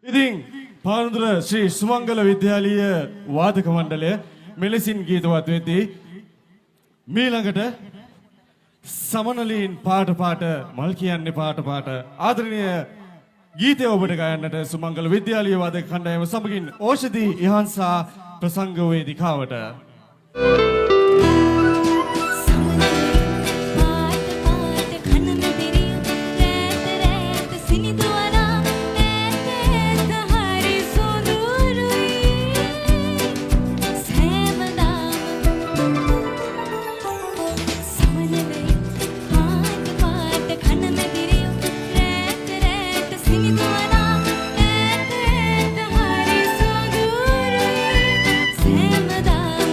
ඉතින් පානදුර ශ්‍රී සුමංගල විද්‍යාලීය වාදක මණ්ඩලය මෙලෙසින් ගීතවත් වෙද්දී මීළඟට සමනලීන් පාට පාට මල් කියන්නේ පාට පාට ආදරණීය ගීතය ඔබට ගයන්නට සුමංගල විද්‍යාලීය වාදක කණ්ඩායම සමගින් ඕෂධි ඉහන්සා ප්‍රසංග වේදිකාවට. පාට පාට කන මැදිරිය රෑත රෑත සිනිඳුවනා ඈත ඈත හරි සොඳුරුයි සෑමදාම. සමනලයි පාට පාට කන මැදිරිය රෑත රෑත සිනිඳුවනා ඈත ඈත හරි සොඳුරුයි සෑමදාම.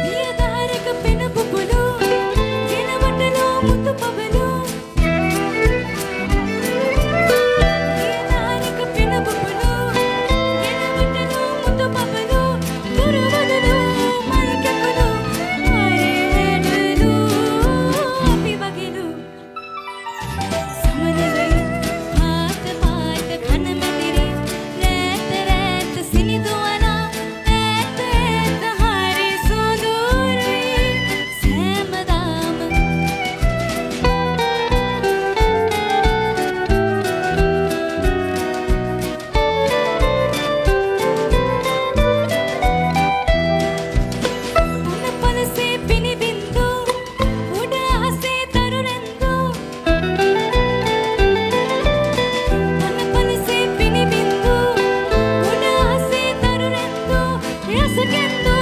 දියදාරක පෙන පුපුළු ගෙනවටලෝ මුතු පබලු, දියදාරක පෙන පුපුළු ගෙනවටලෝ මුතු පබලු, දුරවදලු මල් කැකුළු හරි හැඩලු අපි වගේලු. සමනලයි පාට පාට කන මැදිරි රෑත රෑත සිනිඳුවනා ඈත ඈත හරි සොඳුරුයි සෑමදාම. උණ පලසේ පිණිබින්දු උඩ අහසේ තරු රැන්දු, උණ පලසේ පිණිබින්දු උඩ අහසේ තරු රැන්දු, රස කෙන්දු